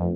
So,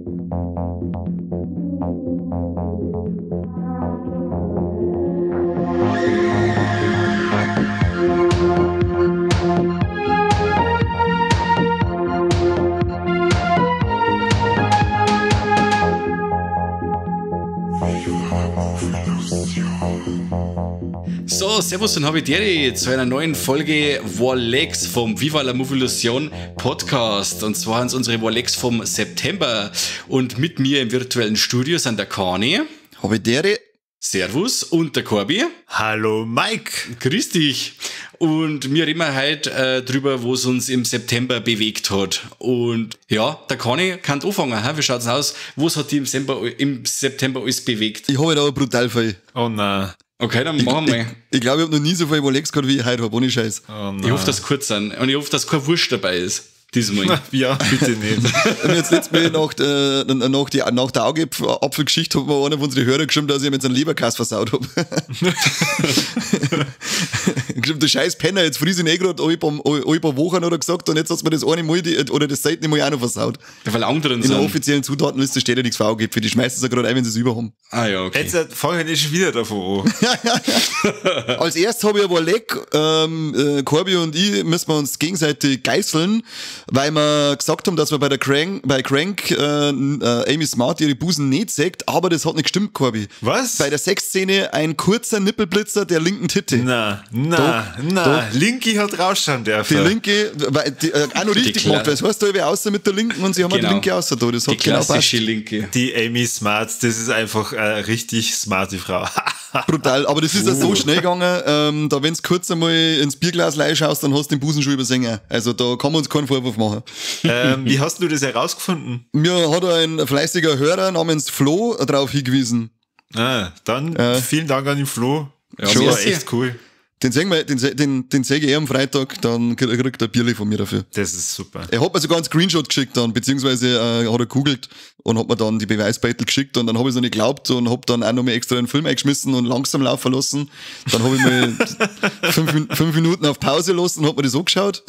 servus und habidere zu einer neuen Folge Warlex vom Viva la Movolution Podcast. Und zwar sind es unsere Warlex vom September. Und mit mir im virtuellen Studio sind der Kani. Habidere. Servus und der Corby. Hallo Mike. Grüß dich. Und wir reden heute drüber, was uns im September bewegt hat. Und ja, der Kani kann anfangen. He? Wie schaut's aus? Was hat dich im September alles bewegt? Ich habe da brutal viel. Oh nein. Okay, dann machen wir. Ich glaube, ich habe noch nie so viel Rolex gehabt, wie ich heute habe, ohne Scheiß. Oh ich hoffe, dass kurz sind. Und ich hoffe, dass keine Wurst dabei ist. Diesmal. Ja, bitte nicht. Jetzt letztes Mal nach der Augapfelgeschichte hat mir einer von unseren Hörern geschrieben, dass ich mir jetzt einen Leberkass versaut habe. Geschrieben, du scheiß Penner, jetzt friss ich eh gerade alle paar Wochen, hat er gesagt, und jetzt hat's mir das eine Mal oder das zweite Mal auch noch versaut. Ja, weil anderen In der offiziellen Zutatenliste steht ja nichts für Augäpfel, die schmeißen es ja gerade ein, wenn sie es über haben. Ah ja, okay. Jetzt fangen ich schon wieder davon an. Ja. Als erstes habe ich aber Leck, Corby und ich müssen wir uns gegenseitig geißeln, weil wir gesagt haben, dass wir bei der Crank Amy Smart ihre Busen nicht sägt, aber das hat nicht gestimmt, Corby. Was? Bei der Sexszene ein kurzer Nippelblitzer der linken Titte. Na. Linke hat rausschauen dürfen. Die linke, weil die, auch noch richtig gemacht, weil es heißt da wer außer mit der linken und sie haben genau die linke außer da. Das hat die klassische genau Linke. Die Amy Smart, das ist einfach eine richtig smarte Frau. Brutal, aber das ist ja so schnell gegangen, da wenn du kurz einmal ins Bierglas schaust, dann hast du den Busen schon übersehen. Also da kann man uns keinen Vorwurf machen. Wie hast du das herausgefunden? Mir hat ein fleißiger Hörer namens Flo darauf hingewiesen. Ah, dann vielen Dank an den Flo. Ja, das war echt cool. Den sehen wir, den sehe ich eh am Freitag, dann kriegt er ein Bierli von mir dafür. Das ist super. Er hat mir sogar einen Screenshot geschickt dann, beziehungsweise hat er googelt und hat mir dann die Beweisbeitel geschickt und dann habe ich es noch nicht geglaubt und hab dann auch noch mal extra einen Film eingeschmissen und langsam laufen lassen. Dann habe ich mir fünf Minuten auf Pause lassen und hab mir das angeschaut.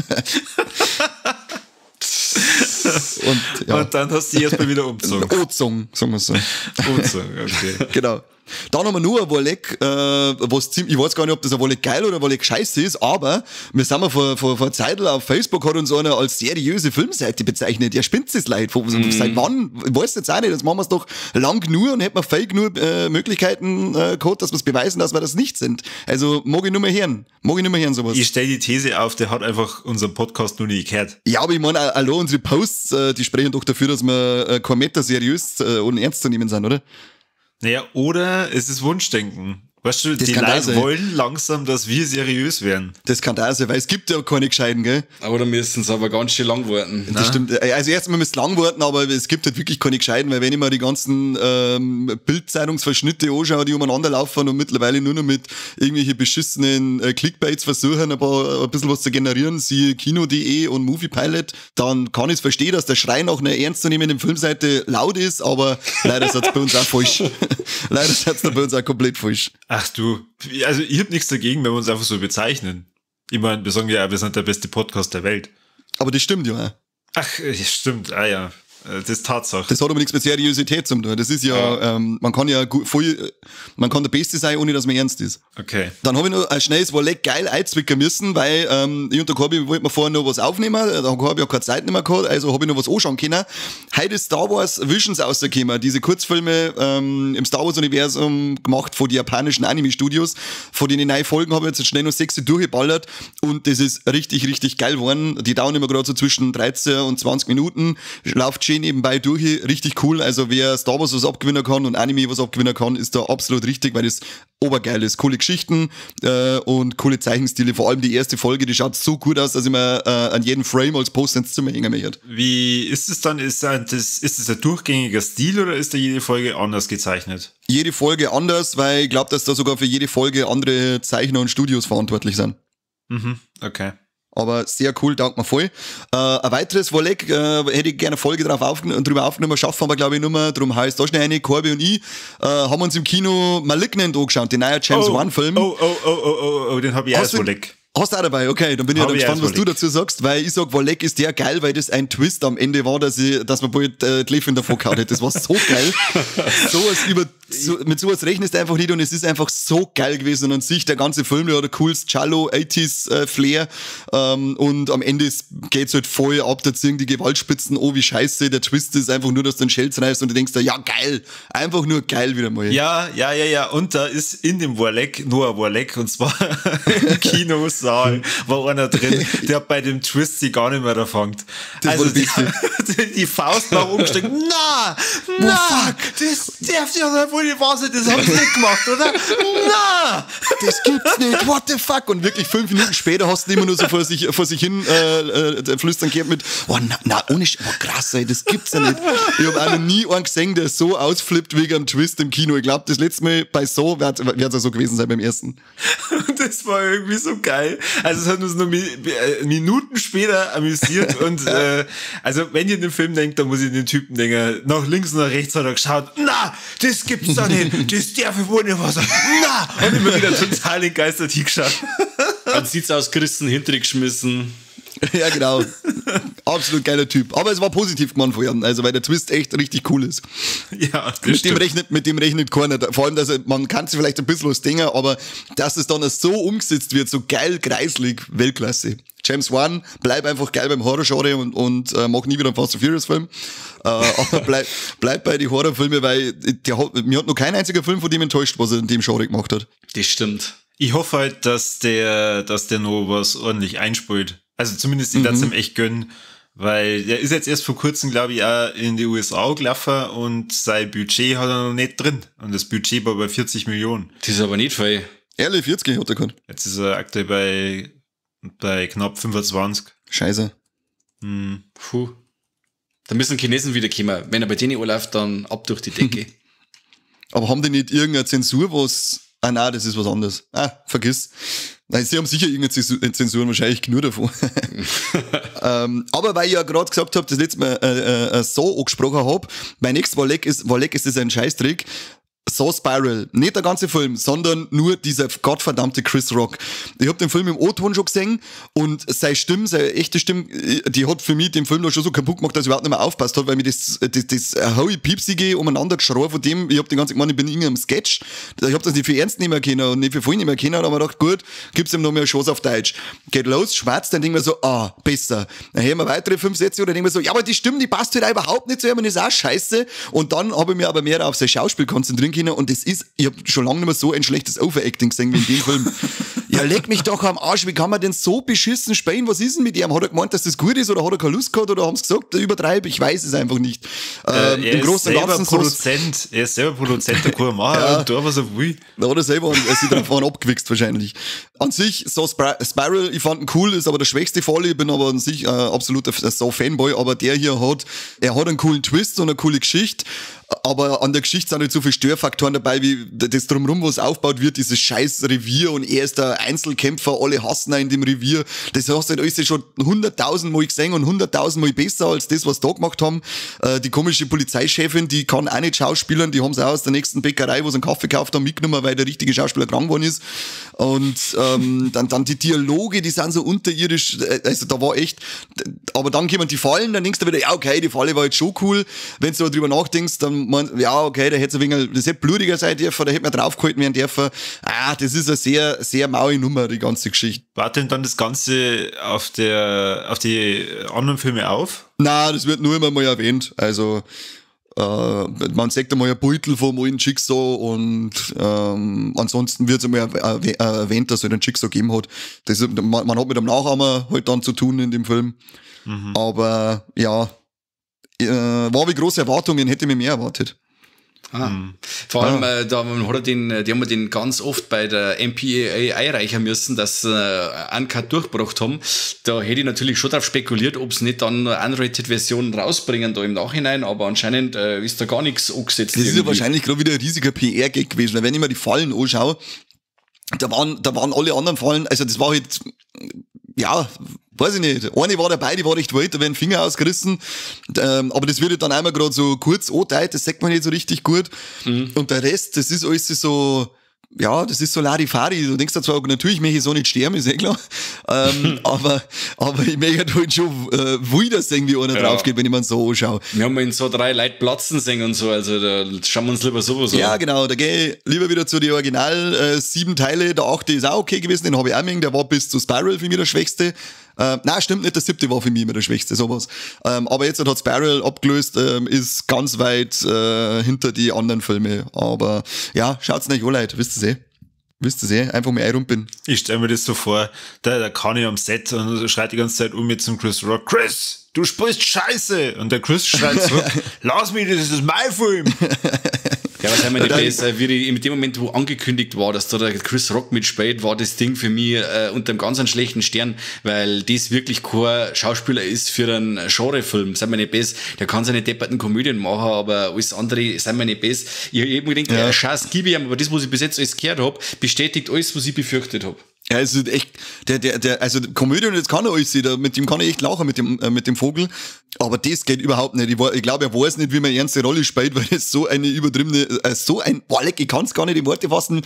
Und, ja. Und dann hast du dich erstmal wieder umgezogen. Angezogen, sagen wir so. Angezogen, okay. Genau. Dann haben wir nur ein Wolleck, was ziemlich, ich weiß gar nicht, ob das ein Wolleck geil oder ein Wolleck scheiße ist, aber wir sind mal vor einer Zeit auf Facebook hat uns einer als seriöse Filmseite bezeichnet. Ja, spinnt es Leid. Seit wann? Ich weiß jetzt auch nicht. Das machen wir es doch lang genug und hätten wir viel genug Möglichkeiten gehabt, dass wir es beweisen, dass wir das nicht sind. Also mag ich nur mehr hören. Mag ich nur mehr hören, sowas. Ich stelle die These auf, der hat einfach unseren Podcast noch nie gehört. Ja, aber ich meine, allein unsere Posts, die sprechen doch dafür, dass wir kein Meter seriös und ernst zu nehmen sind, oder? Naja, oder es ist Wunschdenken. Weißt du, das die Leute wollen langsam, dass wir seriös werden. Das kann da sein, weil es gibt ja keine Gescheiten, gell? Aber da müssen sie aber ganz schön lang warten. Das stimmt. Also erstmal müssen lang warten, aber es gibt halt wirklich keine Gescheiten, weil wenn ich mir die ganzen Bildzeitungsverschnitte anschaue, die umeinander laufen und mittlerweile nur noch mit irgendwelche beschissenen Clickbaits versuchen, ein bisschen was zu generieren, siehe Kino.de und Moviepilot, dann kann ich es verstehen, dass der Schrei nach einer ernstzunehmenden Filmseite laut ist, aber leider ist es bei uns auch falsch. Leider ist es bei uns auch komplett falsch. Ach du, also ich hab nichts dagegen, wenn wir uns einfach so bezeichnen. Ich meine, wir sagen ja, wir sind der beste Podcast der Welt. Aber das stimmt ja auch. Ach, stimmt, ah ja. Das ist Tatsache. Das hat aber nichts mit Seriosität zu tun. Das ist ja, man kann ja voll, man kann der Beste sein, ohne dass man ernst ist. Okay. Dann habe ich noch ein schnelles Wolleck geil einzwicken müssen, weil ich und der Corby wollten wir vorher noch was aufnehmen, da habe ich auch keine Zeit mehr gehabt, also habe ich noch was anschauen können. Heute ist Star Wars Visions rausgekommen, diese Kurzfilme im Star Wars Universum gemacht von den japanischen Anime-Studios. Von den 9 Folgen habe ich jetzt schnell noch 6 durchgeballert und das ist richtig, richtig geil geworden. Die dauern immer gerade so zwischen 13 und 20 Minuten, läuft schön nebenbei durch, richtig cool. Also wer Star Wars was abgewinnen kann und Anime was abgewinnen kann, ist da absolut richtig, weil das obergeil ist. Coole Geschichten und coole Zeichenstile. Vor allem die erste Folge, die schaut so gut aus, dass ich mir an jedem Frame als Post ins Zimmer hängen möchte. Wie ist es dann? Ist das ein durchgängiger Stil oder ist da jede Folge anders gezeichnet? Jede Folge anders, weil ich glaube, dass da sogar für jede Folge andere Zeichner und Studios verantwortlich sind. Mhm, okay. Aber sehr cool, taugt mir voll. Ein weiteres Wolleck, hätte ich gerne eine Folge drüber aufgenommen, schaffen wir glaube ich nur mehr, darum heißt da schnell eine. Corby und ich haben uns im Kino Malignant angeschaut, den neuen James Wan Film. Oh, den habe ich auch als Wolleck. Hast du auch dabei, okay, dann bin ich ja dann gespannt, was du dazu sagst, weil ich sag, Warleck ist der geil, weil das ein Twist am Ende war, dass man bald die Löffel davor gehauen hätte. Das war so geil. Mit sowas rechnest du einfach nicht und es ist einfach so geil gewesen und an sich der ganze Film, der hat ein cooles Giallo 80s Flair und am Ende geht's halt voll ab, da ziehen die Gewaltspitzen, oh wie scheiße, der Twist ist einfach nur, dass du einen Schelz reißt und du denkst da, ja geil, einfach nur geil wieder mal. Ja, und da ist in dem Warleck nur ein Warleck und zwar im Kinos war einer drin, der bei dem Twist sich gar nicht mehr erfangt. Also die Faust nach oben gestreckt. Na, fuck, das darf ja wohl nicht wahr sein, das haben sie nicht gemacht, oder? Na, das gibt's nicht, what the fuck? Und wirklich 5 Minuten später hast du immer nur so vor sich hin flüstern gehört mit, oh na, ohne, oh krass, ey, das gibt's ja nicht. Ich habe auch noch nie einen gesehen, der so ausflippt wegen einem Twist im Kino. Ich glaube, das letzte Mal bei so wird es ja so gewesen sein beim ersten. Das war irgendwie so geil. Also es hat uns nur Minuten später amüsiert und also wenn ihr in den Film denkt, dann muss ich den Typen denken, nach links und nach rechts hat er geschaut, na, das gibt's doch nicht, das darf ich wohl nicht was sagen, na, und immer wieder total entgeistert hingeschaut. Dann sieht's ausgerissen, hinterher geschmissen. Ja, genau. Absolut geiler Typ. Aber es war positiv gemacht von ihm, also weil der Twist echt richtig cool ist. Ja, das mit dem rechnet keiner. Vor allem, dass man kann sich vielleicht ein bisschen was denken, aber dass es dann so umgesetzt wird, so geil, kreislig, Weltklasse. James Wan, bleib einfach geil beim Horror-Genre und mach nie wieder einen Fast and Furious-Film. Aber bleib bei den Horrorfilmen, weil mir hat noch kein einziger Film von dem enttäuscht, was er in dem Genre gemacht hat. Das stimmt. Ich hoffe halt, dass der noch was ordentlich einspielt. Also zumindest ich darf es ihm echt gönnen, weil der ist jetzt erst vor kurzem, glaube ich, auch in die USA gelaufen und sein Budget hat er noch nicht drin. Und das Budget war bei 40 Millionen. Das ist aber nicht viel. Ehrlich, 40 hat er gehabt. Jetzt ist er aktuell bei knapp 25. Scheiße. Hm. Puh. Da müssen Chinesen wieder kommen. Wenn er bei denen anläuft, dann ab durch die Decke. Aber haben die nicht irgendeine Zensur, was... Ah nein, das ist was anderes. Ah, vergiss. Nein, sie haben sicher irgendeine Zensuren, wahrscheinlich nur davon. Aber weil ich ja gerade gesagt habe, das letzte Mal so angesprochen habe, mein nächstes Warleck ist das ein Scheißtrick. Saw Spiral. Nicht der ganze Film, sondern nur dieser gottverdammte Chris Rock. Ich hab den Film im O-Ton schon gesehen und seine Stimme, seine echte Stimme, die hat für mich den Film da schon so kaputt gemacht, dass ich überhaupt nicht mehr aufpasst hat, weil mir das hohe Piepsige umeinander geschrien von dem, ich hab den ganzen gemeint, ich bin in irgendeinem Sketch, ich hab das nicht für ernst nehmen können und nicht für voll nehmen können, und hab mir gedacht, gut, gibt's ihm noch mehr eine Chance auf Deutsch. Geht los, schwarz, dann denk ich mir so, ah, besser. Dann hören wir weitere 5 Sätze oder denk ich mir so, ja, aber die Stimme, die passt halt auch überhaupt nicht zu ihm und ist auch scheiße. Und dann habe ich mir aber mehr auf sein Schauspiel konzentrieren können und das ist, ich habe schon lange nicht mehr so ein schlechtes Overacting gesehen wie in dem Film. Ja, leck mich doch am Arsch, wie kann man denn so beschissen spielen? Was ist denn mit ihm? Hat er gemeint, dass das gut ist oder hat er keine Lust gehabt oder haben sie gesagt, übertreib? Ich weiß es einfach nicht. Er im Großen und Ganzen Produzent. Er ist selber Produzent, der kann machen ja, und da was er will. Da hat er selber und er ist davon abgewichst wahrscheinlich. An sich, so Spiral, ich fand ihn cool, ist aber der schwächste Fall. Ich bin aber an sich absoluter Saw-Fanboy, aber der hier hat einen coolen Twist und eine coole Geschichte. Aber an der Geschichte sind nicht so viele Störfaktoren dabei, wie das Drumherum, was aufgebaut wird, dieses scheiß Revier und er ist der Einzelkämpfer, alle hassen ihn in dem Revier. Das hast du halt alles schon 100.000 Mal gesehen und 100.000 Mal besser als das, was da gemacht haben. Die komische Polizeichefin, die kann auch nicht schauspielern, die haben sie auch aus der nächsten Bäckerei, wo sie einen Kaffee gekauft haben, mitgenommen, weil der richtige Schauspieler krank geworden ist. Und dann die Dialoge, die sind so unterirdisch, also da war echt, aber dann kommen die Fallen, dann denkst du wieder, ja okay, die Falle war jetzt schon cool. Wenn du darüber nachdenkst, dann man, ja, okay, da hätte es ein wenig, das hätte blutiger sein dürfen, da hätte man draufgehalten werden dürfen. Ah, das ist eine sehr, sehr maue Nummer, die ganze Geschichte. War denn dann das Ganze auf die anderen Filme auf? Nein, das wird nur immer mal erwähnt. Also, man sieht einmal ein Beutel vom alten Jigsaw und ansonsten wird es einmal erwähnt, dass es einen Jigsaw gegeben hat. Das, man hat mit dem Nachahmer halt dann zu tun in dem Film. Mhm. Aber ja, war wie große Erwartungen, hätte ich mir mehr erwartet. Ah. Vor allem, da hat er die haben wir den ganz oft bei der MPAA einreichen müssen, dass sie Uncut durchgebracht haben. Da hätte ich natürlich schon drauf spekuliert, ob sie nicht dann eine Unrated-Version rausbringen da im Nachhinein, aber anscheinend ist da gar nichts angesetzt. Das ist ja wahrscheinlich gerade wieder ein riesiger PR-Gag gewesen. Wenn ich mir die Fallen anschaue, da waren alle anderen Fallen, also das war halt, ja, weiß ich nicht. Eine war dabei, die war recht wild, da werden Finger ausgerissen. Aber das wird dann einmal gerade so kurz angedeutet, das sagt man nicht so richtig gut. Mhm. Und der Rest, das ist alles so, ja, das ist so Larifari. Du denkst da zwar, natürlich möchte ich so nicht sterben, ist eh klar. Aber ich möchte halt schon wieder sehen, wie einer drauf geht, wenn ich mir so anschaue. Wir haben in so 3 Leute platzen sehen und so, also da schauen wir uns lieber sowas an. Ja, genau, da gehe ich lieber wieder zu den Original 7 Teile. Der 8. ist auch okay gewesen, den habe ich auch mögen, der war bis zu Spiral für mich der schwächste. Nein, stimmt nicht, der 7. war für mich immer der schwächste, sowas. Aber jetzt hat Spiral abgelöst, ist ganz weit hinter die anderen Filme. Aber ja, schaut's nicht an, Leute, wisst ihr eh. Wisst ihr eh, einfach mal einrumpeln. Ich stell mir das so vor, der Kanye am Set und schreit die ganze Zeit um mit zum Chris Rock, Chris, du sprichst Scheiße! Und der Chris schreit zurück, lass mich, das ist mein Film! Ja, was haben wir nicht besser, wie in dem Moment, wo angekündigt war, dass da der Chris Rock mitspielt, war das Ding für mich unter einem ganz schlechten Stern, weil das wirklich kein Schauspieler ist für einen Genrefilm. Sind wir nicht besser. Der kann seine depperten Komödien machen, aber alles andere sind wir nicht besser. Ich hab mir gedacht, ja, Scheiß gib ich ihm, aber das, was ich bis jetzt alles gehört hab, bestätigt alles, was ich befürchtet hab. Ja, es ist echt, also Komödien, das kann er alles sehen, mit dem kann ich echt lachen, mit dem Vogel. Aber das geht überhaupt nicht. Ich glaube, er weiß nicht, wie man ernste Rolle spielt, weil das so eine übertriebene, so ein, boah, leck, ich kann's gar nicht in Worte fassen.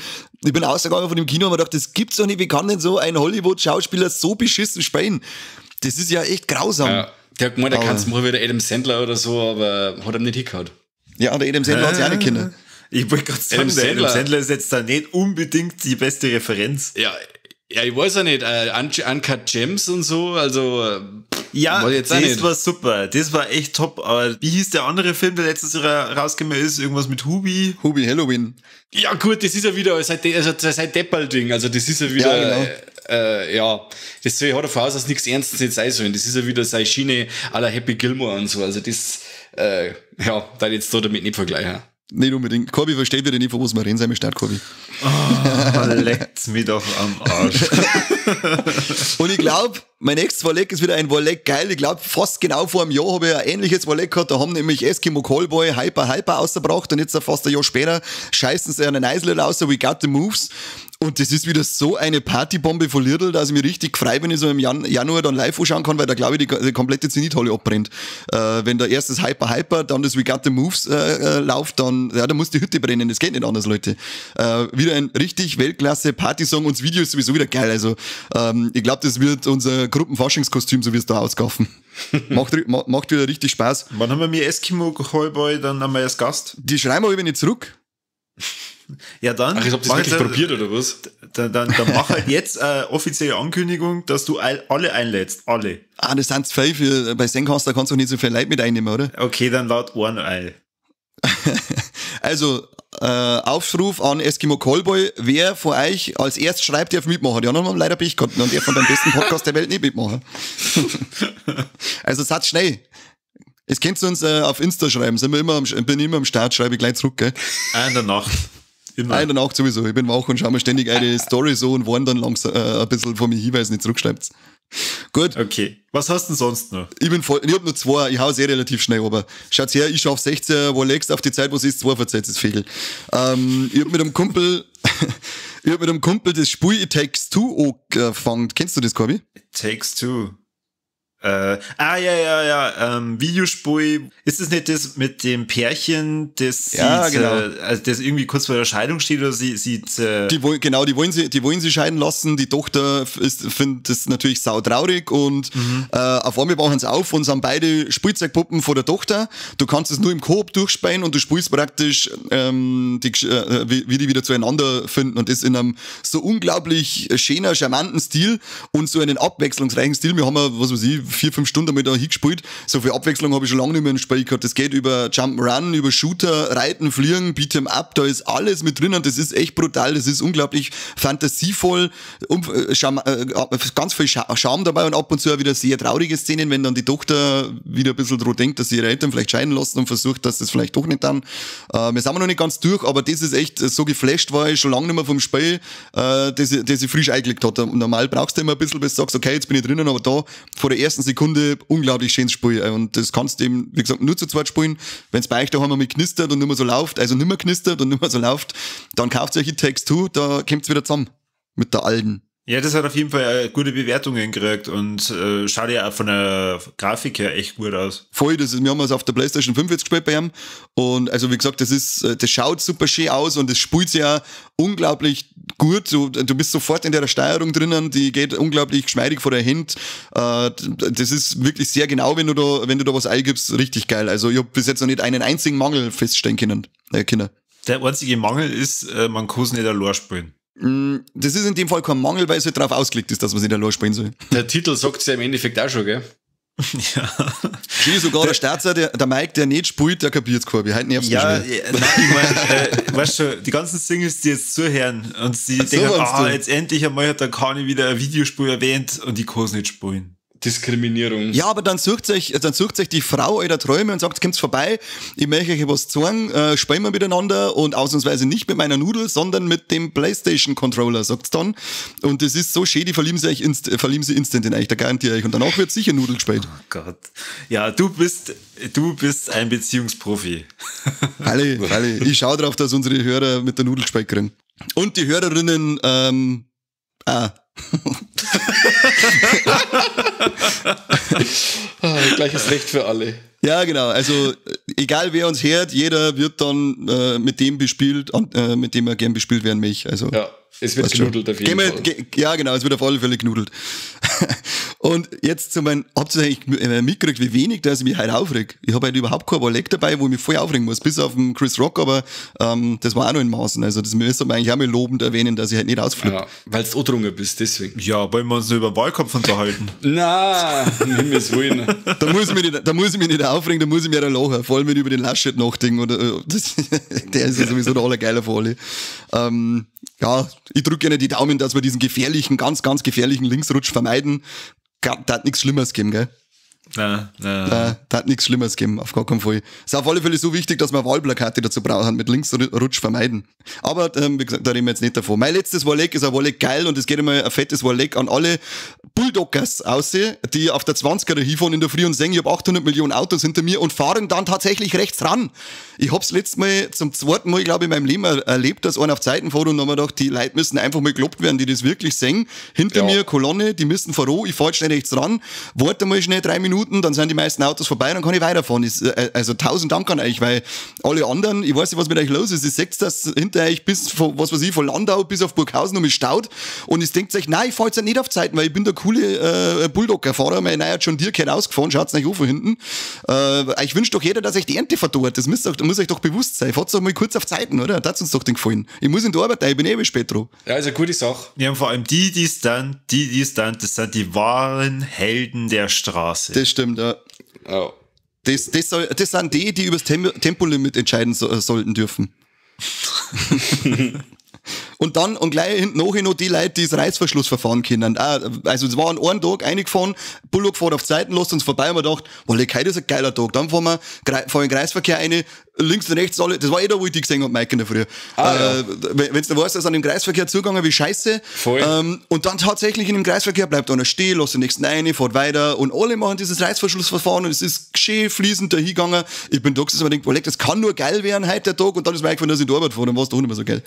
Ich bin rausgegangen von dem Kino und hab mir gedacht, das gibt's doch nicht, wie kann denn so ein Hollywood-Schauspieler so beschissen spielen? Das ist ja echt grausam. Ja, der hat gemeint, er kann's machen wie der Adam Sandler oder so, aber hat ihm nicht hingehauen. Ja, der Adam Sandler hat's ja auch nicht können. Ich wollte gerade sagen, der Adam Sandler ist jetzt da nicht unbedingt die beste Referenz. Ja, ja, ich weiß ja nicht, Uncut Gems und so, also ja, jetzt das nicht. War super, das war echt top, aber wie hieß der andere Film, der letztes Jahr rausgekommen ist? Irgendwas mit Hubi? Hubi Halloween. Ja gut, das ist ja wieder sein Deppel-Ding, also das ist ja wieder, ja, genau. Ja, das hat er voraus, dass nichts Ernstes nicht sein soll, das ist ja wieder seine Schiene à la Happy Gilmore und so, also das, ja, da jetzt da damit nicht vergleichen. Nicht unbedingt. Corby versteht wieder nicht, von was wir reden, sei mir stark, Corby. Oh, leckt's mir doch am Arsch. Und ich glaube, mein nächstes Warleck ist wieder ein Warleck geil. Ich glaube, fast genau vor einem Jahr habe ich ein ähnliches Warleck gehabt. Da haben nämlich Eskimo Callboy Hyper Hyper ausgebracht und jetzt fast ein Jahr später scheißen sie einen Eisler raus, We Got the Moves. Und das ist wieder so eine Partybombe von Lidl, dass ich mich richtig frei, wenn ich so im Januar dann live anschauen kann, weil da glaube ich die komplette Zenithalle abbrennt. Wenn da erst das Hyper Hyper, dann das We Got the Moves läuft, dann, ja, da muss die Hütte brennen. Das geht nicht anders, Leute. Wieder ein richtig Weltklasse Partysong und das Video ist sowieso wieder geil. Also ich glaube, das wird unser Gruppenfaschingskostüm, so wie es da auskaufen. Macht wieder richtig Spaß. Wann haben wir mir Eskimo Callboy dann einmal als Gast? Die schreiben wir aber nicht zurück. Ja, dann. Ach, ich hab das wirklich probiert, oder was? Dann mach halt jetzt offizielle Ankündigung, dass du alle einlädst. Alle. Ah, das sind zu viel. Bei Zencaster kannst du auch nicht so viel Leute mit einnehmen, oder? Okay, dann laut Ohren ein. Also, Aufruf an Eskimo Callboy, wer von euch als erst schreibt, darf mitmachen. Die anderen haben leider Pech gehabt und der von dem besten Podcast der Welt nicht mitmachen. Also seid schnell. Es könnt ihr uns auf Insta schreiben. Sind wir immer bin immer am Start, schreibe ich gleich zurück, gell? In der Nacht. Immer. In der Nacht sowieso. Ich bin wach und schaue mir ständig eine Story so und warne dann langsam ein bisschen von mir hin, weil es nicht zurückschreibt. Gut. Okay. Was hast du denn sonst noch? Ich hab nur zwei, ich hau's eh relativ schnell, aber schaut's her, ich schaff 16, wo legst auf die Zeit, wo es ist, zwei verzeiht, ist Fegel. Ich hab mit einem Kumpel, das Spiel It Takes Two angefangen. Kennst du das, Corby? It Takes Two. Videospiel. Ist das nicht das mit dem Pärchen, das ja, genau. Also das irgendwie kurz vor der Scheidung steht oder sie die wollen sie scheiden lassen. Die Tochter findet das natürlich sautraurig und auf einmal wachen sie auf und sind beide Spielzeugpuppen von der Tochter. Du kannst es nur im Koop durchspielen und du spielst praktisch wie die wieder zueinander finden und das in einem so unglaublich schöner, charmanten Stil und so einen abwechslungsreichen Stil. Wir haben ja, was weiß ich, 4-5 Stunden damit da hingespielt. So viel Abwechslung habe ich schon lange nicht mehr im Spiel gehabt. Das geht über Jump'n'Run, über Shooter, Reiten, Fliegen, Beat'em Up, da ist alles mit drin und das ist echt brutal. Das ist unglaublich fantasievoll, ganz viel Charme dabei und ab und zu auch wieder sehr traurige Szenen, wenn dann die Tochter wieder ein bisschen dran denkt, dass sie ihre Eltern vielleicht scheiden lassen und versucht, dass das vielleicht doch nicht dann. Wir sind noch nicht ganz durch, aber das ist echt so geflasht war ich schon lange nicht mehr vom Spiel, das ich frisch eingelegt hat. Normal brauchst du immer ein bisschen, bis du sagst, okay, jetzt bin ich drinnen, aber da vor der ersten Sekunde unglaublich schönes Spiel. Und das kannst du eben, wie gesagt, nur zu zweit spielen. Wenn es bei euch daheim einmal knistert und nicht mehr so läuft, also nicht mehr knistert und nicht mehr so läuft, dann kauft ihr euch It Takes Two, da kommt's wieder zusammen mit der alten. Ja, das hat auf jeden Fall gute Bewertungen gekriegt und schaut ja auch von der Grafik her echt gut aus. Voll, das ist, wir haben es auf der PlayStation 5 jetzt gespielt bei ihm und also wie gesagt, das schaut super schön aus und das spielt sich ja unglaublich gut. Du bist sofort in der Steuerung drinnen, die geht unglaublich geschmeidig vor der Hand. Das ist wirklich sehr genau, wenn du da was eingibst, richtig geil. Also ich hab bis jetzt noch nicht einen einzigen Mangel feststellen können. Kinder. Der einzige Mangel ist, man kann es nicht allein spielen. Das ist in dem Fall kein Mangel, weil es halt darauf ausgelegt ist, dass man es nicht allein spielen soll. Der Titel sagt es ja im Endeffekt auch schon, gell? Ja. Schön, sogar der Starzer, der Mike, der nicht spielt, der kapiert's keiner. Heute nervt's mich schon. Ja, nein, ich meine, weißt du, die ganzen Singles, die jetzt zuhören und sie denken, jetzt endlich einmal hat der Kani wieder ein Videospiel erwähnt und die kann es nicht spielen. Diskriminierung. Ja, aber dann sucht sich die Frau eurer Träume und sagt, kommt's vorbei, ich möchte euch was zeigen, spielen wir miteinander und ausnahmsweise nicht mit meiner Nudel, sondern mit dem PlayStation Controller, sagt's dann. Und das ist so schön, die verlieben sie instant in euch, da garantiere ich. Und danach wird sicher Nudel gespielt. Oh Gott. Ja, du bist ein Beziehungsprofi. Alle. Ich schaue drauf, dass unsere Hörer mit der Nudel gespielt kriegen. Und die Hörerinnen, Gleiches Recht für alle. Ja, genau. Also egal wer uns hört, jeder wird dann mit dem bespielt, mit dem er gern bespielt werden möchte. Also, ja, es wird genudelt auf jeden Fall. Ja, genau, es wird auf alle Fälle genudelt. Und jetzt zu meinem, habt ihr eigentlich mitgekriegt, wie wenig, dass ich mich heute aufreg? Ich habe heute überhaupt kein Warleck dabei, wo ich mich voll aufregen muss, bis auf den Chris Rock, aber das war auch noch in Maßen. Also das müsste man eigentlich auch mal lobend erwähnen, dass ich halt nicht ausflippe. Ja, weil du angetrunken bist, deswegen. Ja, wollen wir uns nur über den Wahlkampf unterhalten? Na, nimm es wohl. Da muss ich mich nicht aufregen, da muss ich mir lachen, vor allem wenn ich über den Laschet nachdenke. Oder, der ist ja sowieso der Allergeiler von alle. Ja, ich drücke gerne die Daumen, dass wir diesen gefährlichen, ganz, ganz gefährlichen Linksrutsch vermeiden. Da hat nichts Schlimmeres gegeben, gell? Nein. Da hat nichts Schlimmeres gegeben, auf gar keinen Fall. Ist auf alle Fälle so wichtig, dass wir Wahlplakate dazu brauchen, mit Linksrutsch vermeiden. Aber, wie gesagt, da reden wir jetzt nicht davon. Mein letztes Warleck ist ein Warleck geil und es geht einmal ein fettes Warleck an alle Bulldoggers aus, die auf der 20er hinfahren in der Früh und sagen, ich hab 800 Millionen Autos hinter mir und fahren dann tatsächlich rechts ran. Ich hab's letztes Mal, zum zweiten Mal, glaube ich, in meinem Leben erlebt, dass einer auf Zeiten fährt und dann hab ich mir gedacht, die Leute müssen einfach mal gelobt werden, die das wirklich sehen. Hinter mir Kolonne, die müssen voran, ich fahr jetzt schnell rechts ran, warte mal schnell 3 Minuten, dann sind die meisten Autos vorbei, dann kann ich weiterfahren. Also 1000 Dank an euch, weil alle anderen, ich weiß nicht, was mit euch los ist, ihr seht das hinter euch bis, von, was weiß ich, von Landau bis auf Burghausen und mich staut und ihr denkt euch, nein, ich fahr jetzt nicht auf Zeiten, weil ich bin der coole Bulldogger-Fahrer, mein neuer John Deere gehört ausgefahren, schaut's nicht an von hinten. Ich wünsche doch jeder, dass euch die Ernte verdorrt, das muss euch doch bewusst sein. Fahrt doch mal kurz auf Zeiten, oder? Das hat uns doch den gefallen. Ich muss in die Arbeit, ich bin eh spät dran. Ja, ist eine gute Sache. Ja, und vor allem die es dann, das sind die wahren Helden der Straße. Das stimmt, ja. Oh. Das sind die, die übers Tempolimit entscheiden sollten dürfen. Und dann, und gleich hinten nachher noch die Leute, die das Reißverschlussverfahren kennen. Also es war an einem Tag reingefahren, Bullock fährt auf Zeiten, lässt uns vorbei und wir dachten, boah, heute ist ein geiler Tag. Dann fahren wir fahren in den Kreisverkehr rein, links und rechts alle, das war eh da, wo ich die gesehen hab, Mike, in der Früh. Ah, ja. Wenn du weißt, dass an dem Kreisverkehr zugegangen, wie scheiße. Voll. Und dann tatsächlich in dem Kreisverkehr bleibt einer stehen, lässt den nächsten rein, fährt weiter und alle machen dieses Reißverschlussverfahren und es ist schön fließend dahingegangen. Ich bin da gesessen und mir gedacht, boah, das kann nur geil werden heute der Tag und dann ist mir eingefallen, dass ich in die Arbeit fahre, dann war es doch nicht mehr so geil.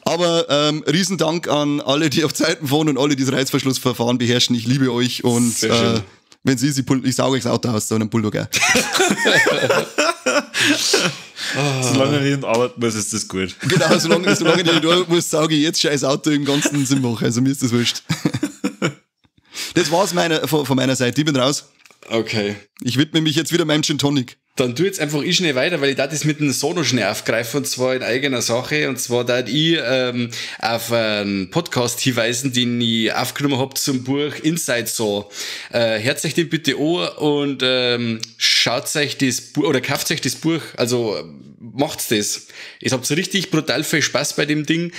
Aber Riesendank an alle, die auf Zeiten fahren und alle, die das Reißverschlussverfahren beherrschen. Ich liebe euch und wenn sie, ich sauge euch das Auto aus, so einem Bulldog. Solange ich nicht arbeiten muss, ist das gut. Genau, solange ich nicht arbeiten muss, sauge ich jetzt scheiß Auto im ganzen Simbach. Also mir ist das wurscht. Das war's von meiner Seite. Ich bin raus. Okay. Ich widme mich jetzt wieder meinem Gin Tonic. Dann tu jetzt einfach ich schnell weiter, weil ich da das mit dem Sono schnell aufgreife und zwar in eigener Sache. Und zwar da ich auf einen Podcast hinweisen, den ich aufgenommen hab zum Buch Inside Saw. Hört euch den bitte an und schaut euch das Buch oder kauft euch das Buch, also macht's das. Ihr habt so richtig brutal viel Spaß bei dem Ding.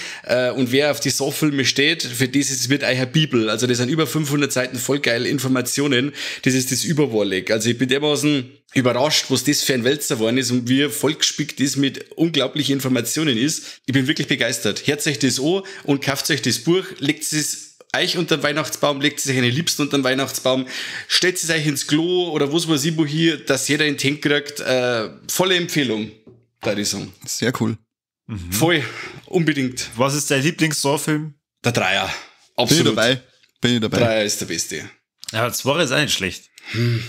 Und wer auf die Saw-Filme steht, für das ist, wird euch eine Bibel. Also das sind über 500 Seiten voll geile Informationen. Das ist das Überwarleg. Also ich bin dermaßen überrascht, was das für ein Wälzer geworden ist und wie vollgespickt ist mit unglaublichen Informationen ist. Ich bin wirklich begeistert. Hört euch das an und kauft euch das Buch, legt es euch unter den Weihnachtsbaum, legt es euch eine Liebsten unter den Weihnachtsbaum, stellt es euch ins Klo oder was weiß ich wo hier, dass jeder in den Tank kriegt. Volle Empfehlung, da ich sagen. Sehr cool. Mhm. Voll, unbedingt. Was ist dein Lieblings-Saw-Film? Der Dreier. Absolut. Bin ich dabei. Dreier ist der beste. Ja, Zweier ist auch nicht schlecht.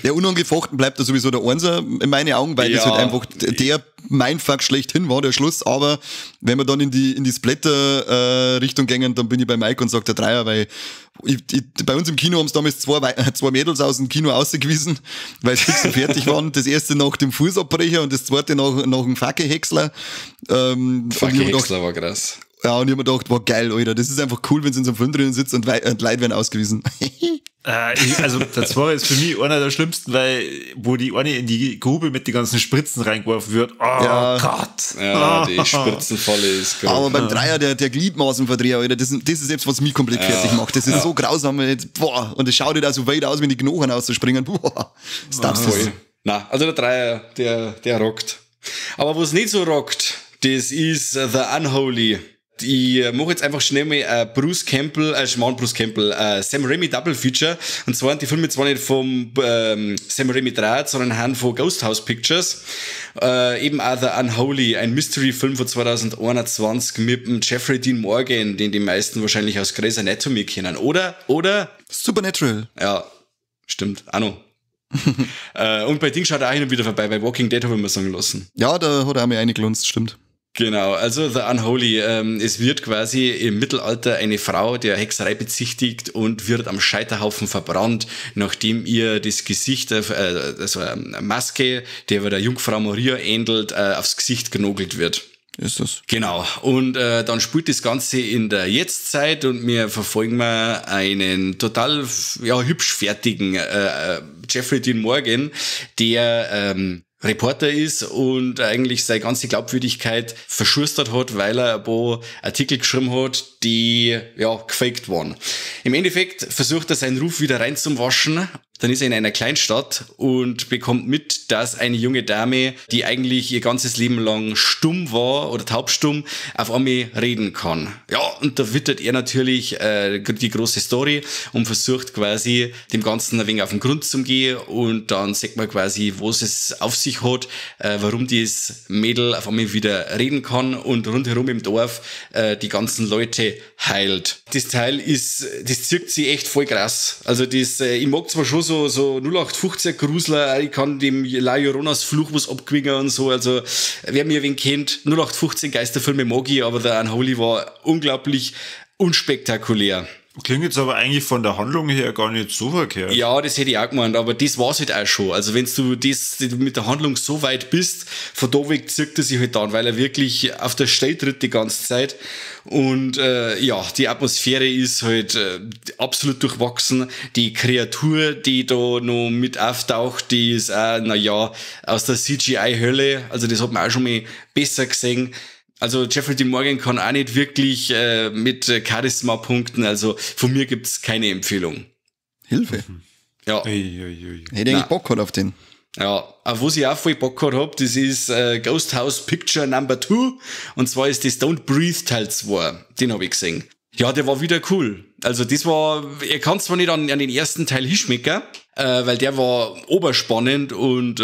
Der unangefochten bleibt da sowieso der Einser in meinen Augen, weil das halt einfach der Mindfuck schlechthin war, der Schluss. Aber wenn wir dann in die Splatter-Richtung gingen, dann bin ich bei Mike und sag der Dreier, weil bei uns im Kino haben es damals zwei Mädels aus dem Kino ausgewiesen, weil sie fix und fertig waren. Das erste nach dem Fußabbrecher und das zweite nach dem Fackelhäcksler. Fackelhäcksler war krass. Ja, und ich hab mir gedacht, war geil, Alter. Das ist einfach cool, wenn sie in so einem Film drinnen sitzt und Leute werden ausgewiesen. Also, der Zweier ist für mich einer der schlimmsten, weil, wo die eine in die Grube mit den ganzen Spritzen reingeworfen wird. Oh ja. Gott. Ja, die Spritzenfalle ist grob. Aber beim Dreier, der Gliedmaßenverdreher, Alter, das ist selbst, was mich komplett fertig macht. Das ist so grausam. Boah, und es schaut halt auch so weit aus, wenn die Knochen auszuspringen. Boah, das darfst du. Na, also der Dreier, der rockt. Aber was nicht so rockt, das ist The Unholy. Ich mache jetzt einfach schnell mal Bruce Campbell, Sam Raimi Double Feature. Und zwar sind die Filme zwar nicht vom Sam Raimi Draht, sondern haben von Ghost House Pictures. Eben auch The Unholy, ein Mystery-Film von 2021 mit dem Jeffrey Dean Morgan, den die meisten wahrscheinlich aus Grey's Anatomy kennen. Oder? Supernatural. Ja, stimmt. Auch noch. Und bei Ding schaut er auch hin und wieder vorbei, bei Walking Dead habe ich mir sagen lassen. Ja, da hat er auch mir reingelunzt, stimmt. Genau, also The Unholy, es wird quasi im Mittelalter eine Frau der Hexerei bezichtigt und wird am Scheiterhaufen verbrannt, nachdem ihr das Gesicht, also eine Maske, der der Jungfrau Maria ähnelt, aufs Gesicht genogelt wird. Ist das. Genau. Und dann spielt das Ganze in der Jetztzeit und wir verfolgen mal einen total hübsch fertigen Jeffrey Dean Morgan, der Reporter ist und eigentlich seine ganze Glaubwürdigkeit verschustert hat, weil er ein paar Artikel geschrieben hat, die gefaked waren. Im Endeffekt versucht er seinen Ruf wieder reinzuwaschen. Dann ist er in einer Kleinstadt und bekommt mit, dass eine junge Dame, die eigentlich ihr ganzes Leben lang stumm war oder taubstumm, auf einmal reden kann. Ja, und da wittert er natürlich die große Story und versucht quasi dem Ganzen ein wenig auf den Grund zu gehen und dann sieht man quasi, was es auf sich hat, warum dieses Mädel auf einmal wieder reden kann und rundherum im Dorf die ganzen Leute heilt. Das Teil ist, das zirkt sich echt voll krass. Also das, ich mag zwar schon so 0815 Grusler, ich kann dem La Lloronas Fluch was abgewinnen und so, also wer mir wen kennt, 0815 Geisterfilme mag ich, aber der Unholy war unglaublich unspektakulär. Klingt jetzt aber eigentlich von der Handlung her gar nicht so verkehrt. Ja, das hätte ich auch gemeint, aber das war's halt auch schon. Also wenn du das mit der Handlung so weit bist, von da weg zirkt er sich halt dann, weil er wirklich auf der Stelle tritt die ganze Zeit. Und die Atmosphäre ist halt absolut durchwachsen. Die Kreatur, die da noch mit auftaucht, die ist auch, aus der CGI-Hölle. Also das hat man auch schon mal besser gesehen. Also Jeffrey Dean Morgan kann auch nicht wirklich mit Charisma punkten. Also von mir gibt's keine Empfehlung. Hilfe. Ja. Hätte ich eigentlich Bock gehabt auf den. Ja, auf was ich auch voll Bock gehabt hab, das ist Ghost House Picture Number 2. Und zwar ist das Don't Breathe Teil 2. Den hab ich gesehen. Ja, der war wieder cool. Also das war, er kann zwar nicht an den ersten Teil hinschmecken, weil der war oberspannend und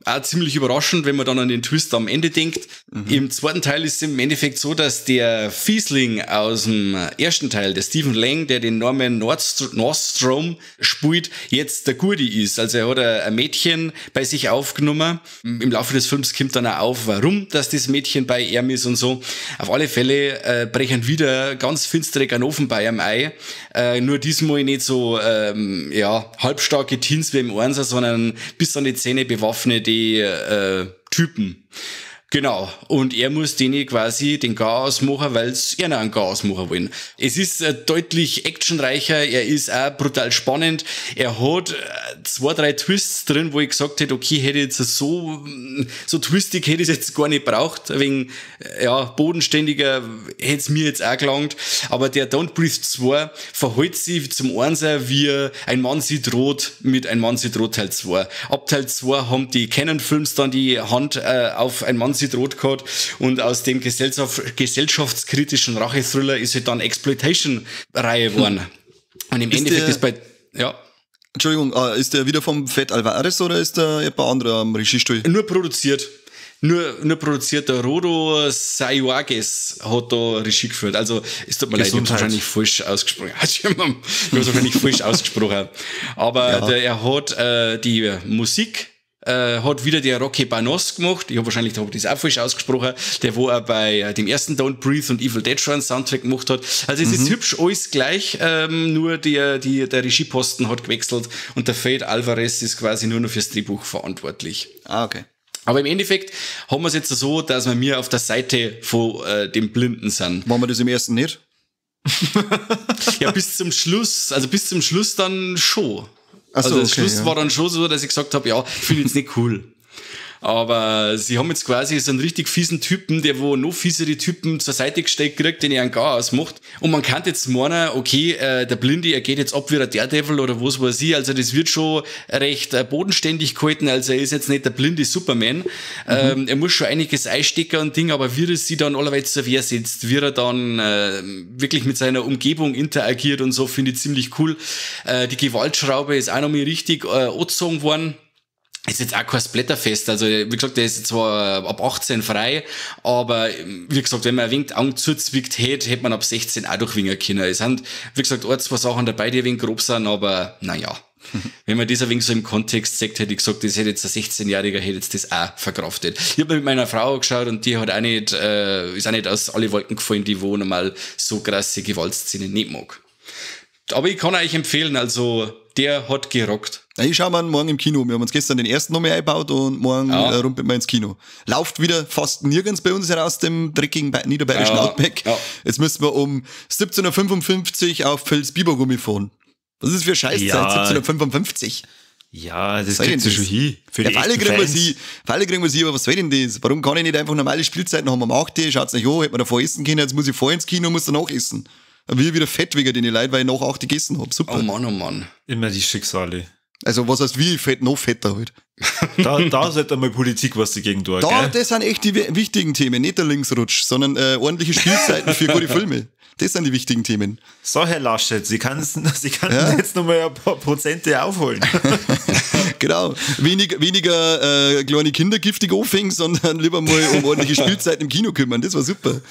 auch ziemlich überraschend, wenn man dann an den Twist am Ende denkt. Mhm. Im zweiten Teil ist es im Endeffekt so, dass der Fiesling aus dem ersten Teil, der Stephen Lang, der den Norman Nordstrom spielt, jetzt der Gute ist. Also er hat ein Mädchen bei sich aufgenommen. Im Laufe des Films kommt dann auch auf, warum dass das Mädchen bei ihm ist und so. Auf alle Fälle brechen wieder ganz finstere Ganoven bei ihm ein. Nur diesmal nicht so halbstarke Teens wie im Einser, sondern bis an die Zähne bewaffnete Typen. Genau. Und er muss denen quasi den Chaos machen, weil sie eher einen Chaos machen wollen. Es ist deutlich actionreicher, er ist auch brutal spannend. Er hat 2, 3 Twists drin, wo ich gesagt hätte, okay, hätte ich jetzt so twistig hätte ich es jetzt gar nicht braucht. Wegen, bodenständiger hätte es mir jetzt auch gelangt. Aber der Don't Breathe 2 verhält sich zum Einser wie Ein Mann sieht rot mit Ein Mann sieht rot Teil 2. Ab Teil 2 haben die Cannon Films dann die Hand auf Ein Mann sieht rot gehabt und aus dem gesellschaftskritischen Rachethriller ist halt dann Exploitation-Reihe geworden. Und im Endeffekt ist bei... Ja. Entschuldigung, ist der wieder vom Fed Alvarez oder ist der jemand anderer am Regiestuhl? Nur produziert. Nur produziert der Rodo Sayuages hat da Regie geführt. Also, es tut mir leid, ich hab's wahrscheinlich falsch ausgesprochen. Ich hab's wahrscheinlich falsch ausgesprochen. Aber ja. Er hat die Musik hat wieder der Rocky Banos gemacht. Ich habe wahrscheinlich das auch falsch ausgesprochen. Der, wo er bei dem ersten Don't Breathe und Evil Dead schon einen Soundtrack gemacht hat. Also es ist hübsch alles gleich, nur der Regieposten hat gewechselt und der Fede Alvarez ist quasi nur noch fürs Drehbuch verantwortlich. Ah, okay. Aber im Endeffekt haben wir es jetzt so, dass wir mir auf der Seite von dem Blinden sind. Machen wir das im ersten nicht? Ja, bis zum Schluss, also bis zum Schluss dann schon. Ach so, also der Schluss war dann schon so, dass ich gesagt habe, ja, finde ich jetzt nicht cool. Aber sie haben jetzt quasi so einen richtig fiesen Typen, der wo noch fiesere Typen zur Seite gestellt kriegt, den er einen Gar ausmacht. Und man kann jetzt meinen, okay, der Blinde, er geht jetzt ab wie der Daredevil oder was weiß ich. Also das wird schon recht bodenständig gehalten. Also er ist jetzt nicht der blinde Superman. Mhm. Er muss schon einiges einstecken und Ding, aber wie er sich dann allerweil zur Wehr setzt, wie er dann wirklich mit seiner Umgebung interagiert und so, finde ich ziemlich cool. Die Gewaltschraube ist auch noch mal richtig angezogen worden. Ist jetzt auch kein Splatterfest, also wie gesagt, der ist zwar ab 18 frei, aber wie gesagt, wenn man ein wenig Augen zuzwickt hätte, hätte man ab 16 auch durchwingen können. Es sind, wie gesagt, ein, zwei Sachen dabei, die ein wenig grob sind, aber naja. Wenn man das ein wenig so im Kontext sagt, hätte ich gesagt, das hätte jetzt ein 16-Jähriger, hätte jetzt das auch verkraftet. Ich habe mit meiner Frau geschaut und die hat auch nicht, ist auch nicht aus alle Wolken gefallen, die wo normal so krasse Gewaltszenen nicht mag. Aber ich kann euch empfehlen, also der hat gerockt. Ich schau mal morgen im Kino. Wir haben uns gestern den ersten nochmal eingebaut und morgen rumpelt wir ins Kino. Lauft wieder fast nirgends bei uns heraus, dem dreckigen niederbayerischen Outback. Ja. Jetzt müssen wir um 17.55 Uhr auf Pfälz-Bibergummi fahren. Was ist für Scheißzeit? Ja. 17.55 Uhr. Ja, das kriegt sie schon hin. Für die alle kriegen wir sie, alle kriegen wir sie, aber was soll denn das? Warum kann ich nicht einfach normale Spielzeiten haben? Um 8 Uhr, schaut's nicht an, hätte man davor essen können, jetzt muss ich vorher ins Kino, muss danach essen. Dann bin ich wieder fett wegen den Leuten, weil ich nach 8 gegessen hab. Super. Oh Mann, oh Mann. Immer die Schicksale. Also was heißt wie fett, noch fetter halt. Da sollte einmal Politik was dagegen tun, gell? Das sind echt die wichtigen Themen, nicht der Linksrutsch, sondern ordentliche Spielzeiten für gute Filme. Das sind die wichtigen Themen. So, Herr Laschet, Sie können jetzt nochmal ein paar Prozente aufholen. Genau. Weniger kleine Kinder giftig anfangen, sondern lieber mal um ordentliche Spielzeiten im Kino kümmern. Das war super.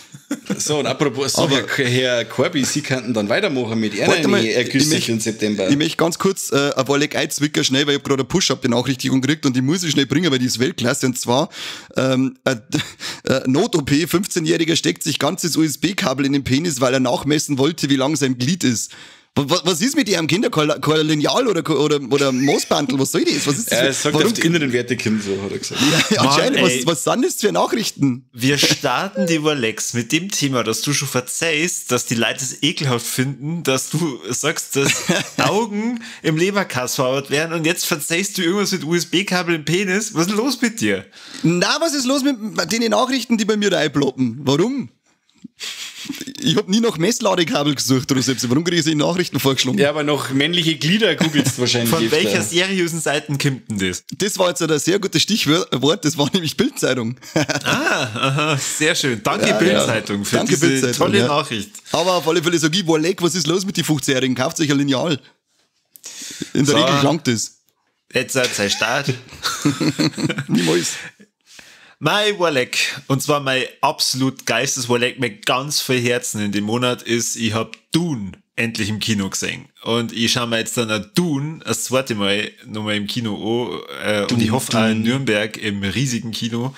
So, und apropos, so, aber, Herr Corby, Sie könnten dann weitermachen mit Ihren Ergüssen im September. Ich möchte ganz kurz ein Walleck einzwicken, schnell, weil ich habe gerade eine Push-Up-Benachrichtigung gekriegt und die muss ich schnell bringen, weil die ist Weltklasse. Und zwar Not-OP, 15-Jähriger steckt sich ganzes USB-Kabel in den Penis, weil er nachmessen wollte, wie lang sein Glied ist. Was ist mit ihrem Kinder? Kein Lineal oder Moosbandel? Was soll das? Was ist das? Er sagt auf die inneren Werte, Kind, so hat er gesagt. Ja, anscheinend. Mann, was sind das für Nachrichten? Wir starten die Warlex mit dem Thema, dass du schon verzeihst, dass die Leute es ekelhaft finden, dass du sagst, dass Augen im Leberkass verarbeitet werden und jetzt verzeihst du irgendwas mit USB-Kabel im Penis. Was ist los mit dir? Na, was ist los mit den Nachrichten, die bei mir reinploppen? Warum? Ich hab nie nach Messladekabel gesucht, oder selbst. Warum kriege ich sie in Nachrichten vorgeschlagen? Ja, aber noch männliche Glieder googelst wahrscheinlich. Von welcher seriösen Seite kommt denn das? Das war jetzt ein sehr gutes Stichwort, das war nämlich Bild-Zeitung. Ah, aha, sehr schön. Danke, ja, Bild-Zeitung, für Danke, diese Bild-Zeitung, tolle Nachricht. Aber auf alle Fälle sag ich, Walleck, was ist los mit den 15-Jährigen? Kauft sich ein Lineal. In der Regel schlankt das. Jetzt seid ihr Start. Niemals. Mein Warleck, und zwar mein absolut geilstes Warleck mit ganz viel Herzen in dem Monat ist, ich hab Dune endlich im Kino gesehen. Und ich schaue mir jetzt dann auch Dune das zweite Mal nochmal im Kino an. Und ich hoffe auch in Nürnberg im riesigen Kino.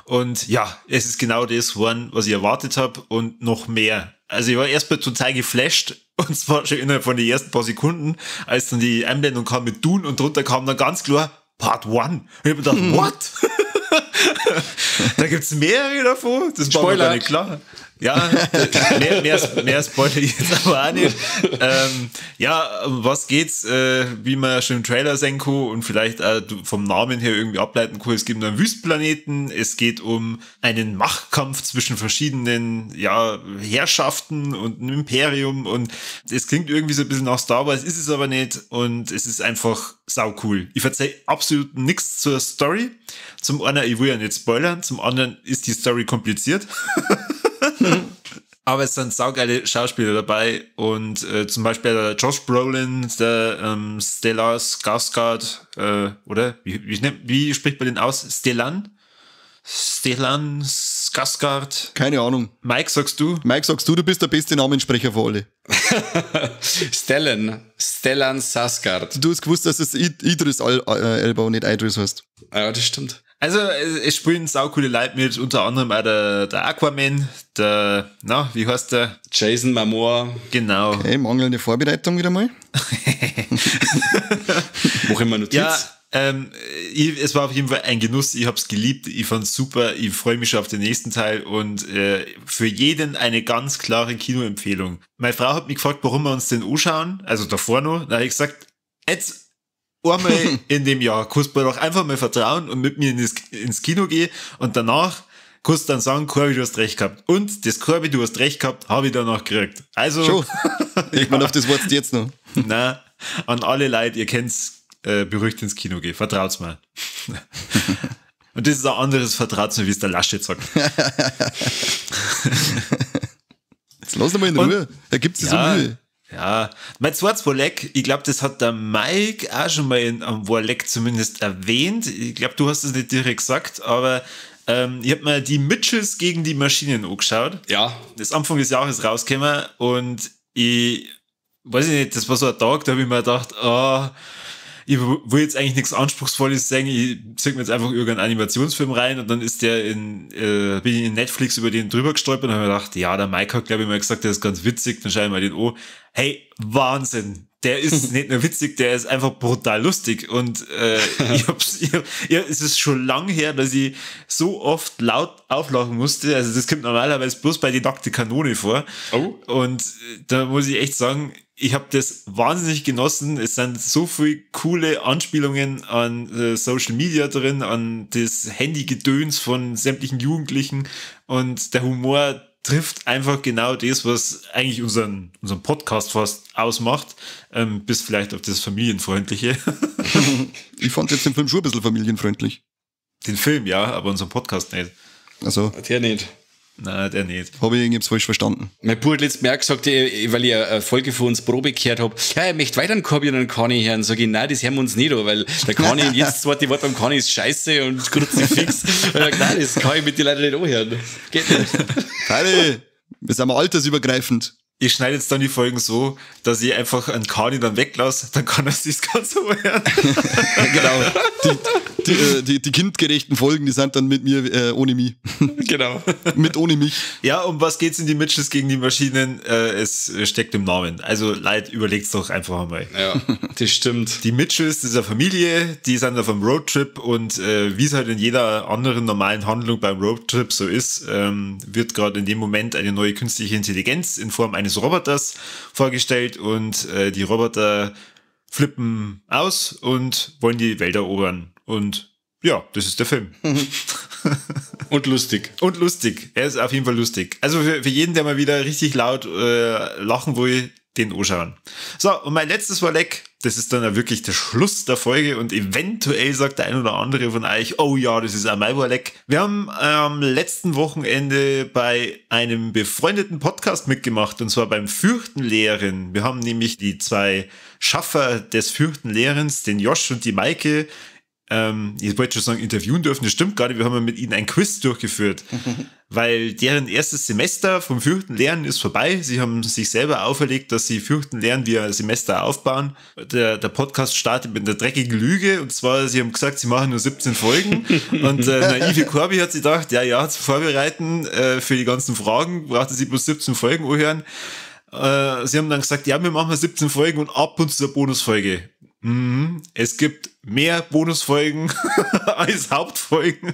Und ja, es ist genau das geworden, was ich erwartet habe und noch mehr. Also ich war erstmal total geflasht und zwar schon innerhalb von den ersten paar Sekunden, als dann die Einblendung kam mit Dune und drunter kam dann ganz klar Part 1. Und ich hab mir gedacht, what? Da gibt's mehrere davon. Das war mir gar nicht klar. Ja, mehr spoilere ich jetzt aber auch nicht. Ja, was geht's? Wie man schon im Trailer sehen kann und vielleicht auch vom Namen her irgendwie ableiten kann, es geht um einen Wüstenplaneten, es geht um einen Machtkampf zwischen verschiedenen, ja, Herrschaften und einem Imperium und es klingt irgendwie so ein bisschen nach Star Wars, ist es aber nicht und es ist einfach sau cool. Ich verzeih absolut nichts zur Story. Zum einen, ich will ja nicht spoilern, zum anderen ist die Story kompliziert. Aber es sind saugeile Schauspieler dabei und zum Beispiel der Josh Brolin, der Stellan Skarsgård, oder? Wie spricht man den aus? Stellan? Stellan Skarsgård. Keine Ahnung. Mike, sagst du? Mike, sagst du, du bist der beste Namenssprecher von alle. Stellan Skarsgård. Du hast gewusst, dass es Idris Elba und nicht Idris heißt. Ja, das stimmt. Also, es spielen saucoole Leute mit, unter anderem auch der Aquaman, der, na, wie heißt der? Jason Momoa. Genau. Okay, mangelnde Vorbereitung wieder mal. Mach immer Notiz. Ja, es war auf jeden Fall ein Genuss, ich hab's geliebt, ich fand's super, ich freue mich schon auf den nächsten Teil und für jeden eine ganz klare Kinoempfehlung. Meine Frau hat mich gefragt, warum wir uns den anschauen, also davor noch, da habe ich gesagt, jetzt einmal in dem Jahr kannst du mir doch einfach mal vertrauen und mit mir ins Kino gehen und danach kannst du dann sagen, Corby, du hast recht gehabt. Und das Corby, du hast recht gehabt, habe ich danach gekriegt. Also. Schon. Ich meine, auf das wartest du jetzt noch. Nein, an alle Leute, ihr kennt's, beruhigt ins Kino gehen. Vertraut's mir. Und das ist ein anderes Vertraut's mir, wie es der Laschet sagt. Jetzt lass doch mal in Ruhe. Da gibt's sich so Mühe. Ja, mein zweites Warleck, ich glaube, das hat der Mike auch schon mal am Warleck zumindest erwähnt. Ich glaube, du hast es nicht direkt gesagt, aber ich habe mir die Mitchells gegen die Maschinen angeschaut. Ja. Das ist Anfang des Jahres rausgekommen und ich weiß ich nicht, das war so ein Tag, da habe ich mir gedacht, oh, ich will jetzt eigentlich nichts Anspruchsvolles sagen, ich zieh mir jetzt einfach irgendeinen Animationsfilm rein und dann ist der bin ich in Netflix über den drüber gestolpert und habe mir gedacht, ja, der Mike hat, glaube ich, mal gesagt, der ist ganz witzig, dann schau ich mal den an. Hey, Wahnsinn! Der ist nicht nur witzig, der ist einfach brutal lustig und es ist schon lang her, dass ich so oft laut auflachen musste, also das kommt normalerweise bloß bei die nackte Kanone vor. Oh. Und da muss ich echt sagen, ich habe das wahnsinnig genossen. Es sind so viele coole Anspielungen an Social Media drin, an das Handygedöns von sämtlichen Jugendlichen und der Humor trifft einfach genau das, was eigentlich unseren Podcast fast ausmacht, bis vielleicht auf das Familienfreundliche. Ich fand jetzt den Film schon ein bisschen familienfreundlich. Den Film, ja, aber unseren Podcast nicht. Also. Der nicht. Nein, der nicht. Habe ich irgendwie falsch verstanden. Mein Bruder hat letztes Mal gesagt, weil ich eine Folge von uns Probe gehört habe, ja, er möchte weiter einen Corby und einen Kani hören. Sag ich, nein, das hören wir uns nicht an, weil der Kani, und jetzt das zweite Wort beim Kani ist scheiße und Kruzifix. Und ich sag, nein, das kann ich mit dir leider nicht anhören. Geht nicht. Heidi, wir sind mal altersübergreifend. Ich schneide jetzt dann die Folgen so, dass ich einfach einen Kani dann weglasse, dann kann er sich das Ganze hören. Genau. Die kindgerechten Folgen, die sind dann mit mir, ohne mich. Genau. Mit ohne mich. Ja, um was geht's in die Mitchells gegen die Maschinen? Es steckt im Namen. Also Leute, überlegt's doch einfach einmal. Ja, das stimmt. Die Mitchells, das ist eine Familie, die sind auf einem Roadtrip und wie es halt in jeder anderen normalen Handlung beim Roadtrip so ist, wird gerade in dem Moment eine neue künstliche Intelligenz in Form eines Roboters vorgestellt und die Roboter flippen aus und wollen die Welt erobern. Und ja, das ist der Film. Und lustig. Und lustig. Er ist auf jeden Fall lustig. Also für jeden, der mal wieder richtig laut lachen will, den anschauen. So, und mein letztes Warleck, das ist dann auch wirklich der Schluss der Folge und eventuell sagt der ein oder andere von euch, oh ja, das ist auch mein Warleck. Wir haben am letzten Wochenende bei einem befreundeten Podcast mitgemacht und zwar beim Fürchtenlehren. Wir haben nämlich die zwei Schaffer des Fürchtenlehrens, den Josh und die Maike, ich wollte schon sagen, interviewen dürfen, das stimmt gar nicht, wir haben ja mit ihnen ein Quiz durchgeführt, weil deren erstes Semester vom Fürchtenlernen ist vorbei. Sie haben sich selber auferlegt, dass sie Fürchtenlernen wie ein Semester aufbauen. Der Podcast startet mit einer dreckigen Lüge und zwar, sie haben gesagt, sie machen nur 17 Folgen und naive Corby hat sich gedacht, ja, zum Vorbereiten für die ganzen Fragen brauchte sie bloß 17 Folgen anhören. Sie haben dann gesagt, ja, wir machen mal 17 Folgen und ab und zu eine Bonusfolge. Mhm. Es gibt mehr Bonusfolgen als Hauptfolgen.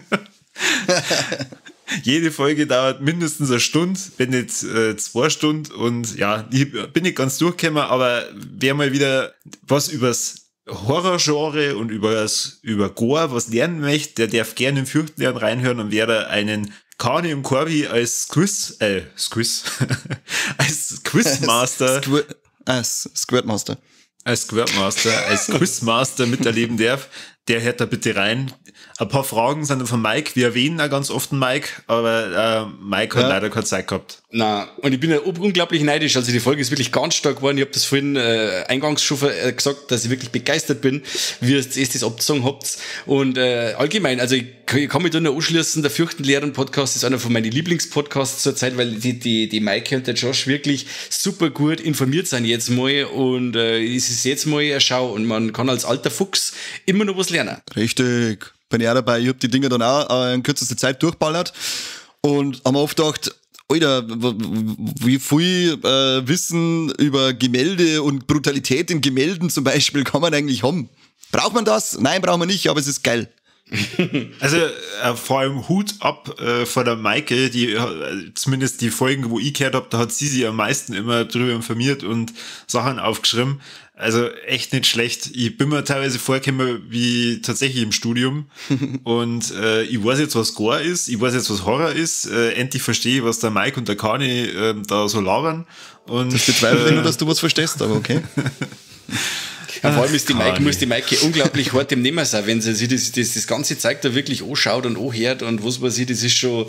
Jede Folge dauert mindestens eine Stunde, wenn nicht 2 Stunden. Und ja, ich bin nicht ganz durchgekommen, aber wer mal wieder was übers Horrorgenre und über Gore was lernen möchte, der darf gerne im Fürchtenlernen reinhören und wer da einen Kani und Corby als als Quizmaster. Squirtmaster. Als Squirtmaster, als Quizmaster miterleben darf, der hört da bitte rein. Ein paar Fragen sind von Mike. Wir erwähnen auch ganz oft einen Mike, aber Mike hat leider keine Zeit gehabt. Na, und ich bin ja unglaublich neidisch. Also die Folge ist wirklich ganz stark geworden. Ich habe das vorhin eingangs schon gesagt, dass ich wirklich begeistert bin, wie ihr das abgezogen habt. Und allgemein, also ich Ich kann mich da nur anschließen, der Fürchtenlehren-Podcast ist einer von meinen Lieblingspodcasts zurzeit, weil die Maike und der Josh wirklich super gut informiert sind jetzt mal und es ist jetzt mal eine Schau und man kann als alter Fuchs immer noch was lernen. Richtig. Bin ich auch dabei. Ich hab die Dinger dann auch in kürzester Zeit durchballert und haben oft gedacht, Alter, wie viel Wissen über Gemälde und Brutalität in Gemälden zum Beispiel kann man eigentlich haben? Braucht man das? Nein, braucht man nicht, aber es ist geil. Also vor allem Hut ab vor der Maike, die zumindest die Folgen, wo ich gehört hab, da hat sie sich am meisten immer drüber informiert und Sachen aufgeschrieben. Also echt nicht schlecht. Ich bin mir teilweise vorgekommen wie tatsächlich im Studium. Und ich weiß jetzt, was Gore ist, ich weiß jetzt, was Horror ist. Endlich verstehe ich, was der Mike und der Kani da so labern. Und, das bezweifle ich nur, dass du was verstehst, aber okay. Ja, vor allem ist die Maike, muss die Maike unglaublich hart im Nehmen sein, wenn sie sich das ganze Zeug da wirklich anschaut und anhört und was weiß ich, das ist schon,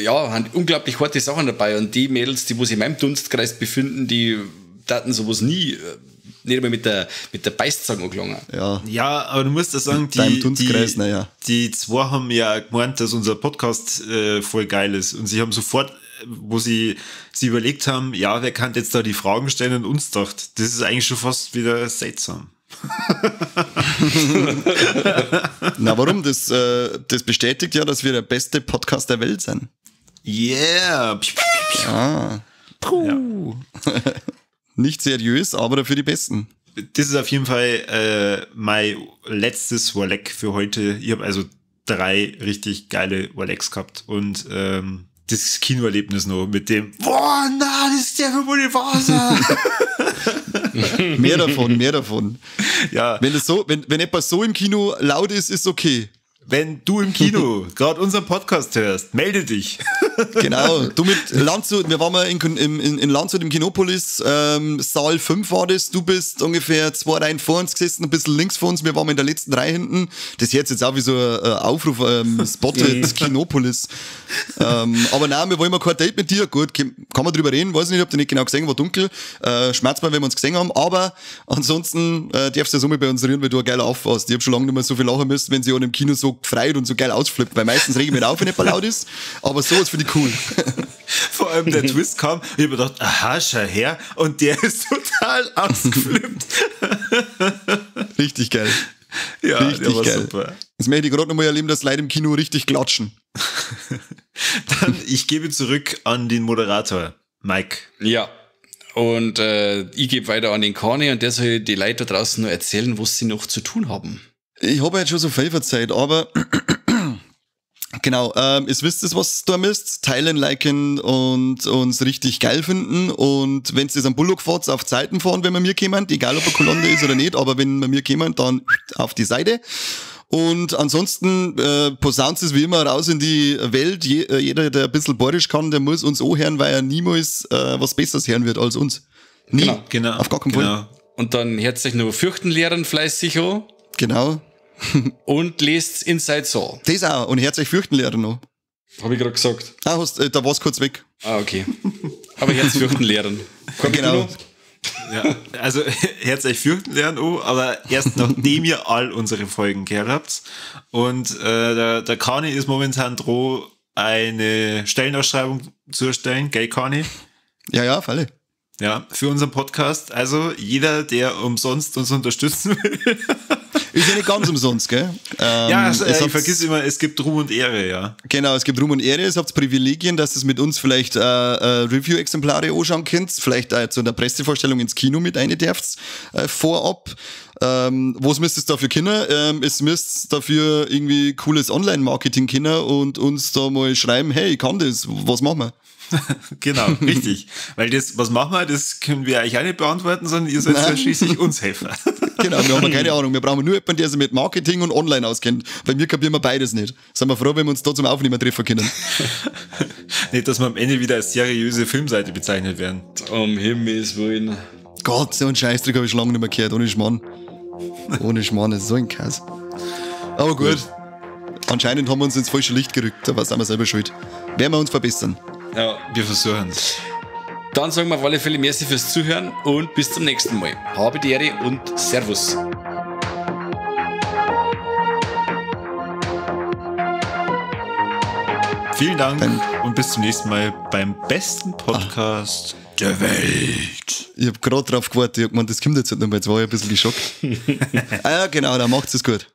ja, haben unglaublich harte Sachen dabei. Und die Mädels, die wo sich in meinem Dunstkreis befinden, die taten sowas nie, nicht einmal mit der Beißzange angelangen. Ja. Ja, aber du musst ja sagen, die zwei haben ja gemeint, dass unser Podcast voll geil ist. Und sie haben sofort, wo sie überlegt haben, ja, wer kann jetzt da die Fragen stellen und uns dacht, das ist eigentlich schon fast wieder seltsam. Na, warum? Das bestätigt ja, dass wir der beste Podcast der Welt sind. Yeah! Ah. Puh. Ja. Nicht seriös, aber dafür die Besten. Das ist auf jeden Fall mein letztes Warleck für heute. Ich habe also 3 richtig geile Warlecks gehabt und das Kinoerlebnis noch mit dem, boah, na, das ist der für Bonifaz. Mehr davon, mehr davon. Ja. Wenn das so, wenn etwas so im Kino laut ist, ist okay. Wenn du im Kino gerade unseren Podcast hörst, melde dich. Genau, du mit Landshut, wir waren mal in Landshut im Kinopolis, Saal 5 war das, du bist ungefähr 2 Reihen vor uns gesessen, ein bisschen links vor uns, wir waren mal in der letzten Reihe hinten. Das hört jetzt auch wie so ein Aufruf, Spotted Kinopolis. Aber nein, wir wollen mal kein Date mit dir, gut, kann man drüber reden, weiß nicht, hab dich nicht genau gesehen, war dunkel, schmerzt mal, wenn wir uns gesehen haben, aber ansonsten darfst du ja so mal bei uns rühren, weil du ein geiler Affe warst. Ich hab schon lange nicht mehr so viel lachen müssen, wenn sie auch im Kino so gefreut und so geil ausflippt, weil meistens rege ich mich auf, wenn nicht laut ist, aber sowas finde ich cool. Vor allem der Twist kam, ich hab mir gedacht, aha, schau her, und der ist total ausgeflippt. Richtig geil. Ja, richtig der war geil. Super. Jetzt möchte ich gerade nochmal erleben, dass Leute im Kino richtig klatschen. Dann, ich gebe zurück an den Moderator, Mike. Ja, und ich gebe weiter an den Kani und der soll die Leute da draußen nur erzählen, was sie noch zu tun haben. Ich habe jetzt schon so viel verzeiht, aber genau, ihr wisst es, was da müsst. Teilen, liken und uns richtig geil finden. Und wenn ihr am Bullock fahrt, auf Zeiten fahren, wenn wir mir kommen, egal ob er Kolonne ist oder nicht, aber wenn wir mir kommen, dann auf die Seite. Und ansonsten posaunt es wie immer raus in die Welt. Jeder, der ein bisschen bayerisch kann, der muss uns anhören, weil er niemals was Besseres hören wird als uns. Nie. Genau. Auf gar keinen Fall. Und dann hört sich nur Fürchtenlehren fleißig an. Genau. Und lest Inside Saw. Das auch. Und Herz euch Fürchtenlehrer noch. Hab ich gerade gesagt. Ah, da war's kurz weg. Ah, okay. Aber Herz Fürchtenlehren. Genau. Ja, also Herz euch Fürchtenlehren an, aber erst nachdem ihr all unsere Folgen gehört habt. Und der Kani ist momentan droh, eine Stellenausschreibung zu erstellen. Gell, Kani? Ja, ja, Falle. Ja, für unseren Podcast. Also jeder, der umsonst uns unterstützen will. Ist ja nicht ganz umsonst, gell? Ja, also, ich vergiss immer, es gibt Ruhm und Ehre, ja. Genau, es gibt Ruhm und Ehre. Es habt Privilegien, dass ihr mit uns vielleicht Review-Exemplare anschauen könnt, vielleicht zu einer Pressevorstellung ins Kino mit rein dürft, vorab. Was müsst ihr dafür können? Es müsst dafür irgendwie cooles Online-Marketing können und uns da mal schreiben, hey, ich kann das, was machen wir? Genau, richtig. Weil das, was machen wir, das können wir eigentlich auch nicht beantworten, sondern ihr sollt ja schließlich uns helfen. Genau, wir haben keine Ahnung. Wir brauchen nur jemanden, der sich mit Marketing und Online auskennt. Weil wir kapieren wir beides nicht. Sind wir froh, wenn wir uns da zum Aufnehmen treffen können. Nicht, dass wir am Ende wieder als seriöse Filmseite bezeichnet werden. Um Himmels Willen. Gott, so einen Scheißdreck habe ich schon lange nicht mehr gehört. Ohne Schmarrn. Ohne Schmarrn, das ist so ein Kass. Aber gut. Anscheinend haben wir uns ins falsche Licht gerückt. Da sind wir selber schuld. Werden wir uns verbessern. Ja, wir versuchen es. Dann sagen wir auf alle Fälle merci fürs Zuhören und bis zum nächsten Mal. Habe die Ehre und Servus. Vielen Dank und bis zum nächsten Mal beim besten Podcast der Welt. Ich hab gerade drauf gewartet. Ich hab gemeint, das kommt jetzt nicht mehr. Jetzt war ich ein bisschen geschockt. Ah ja, genau, dann macht's es gut.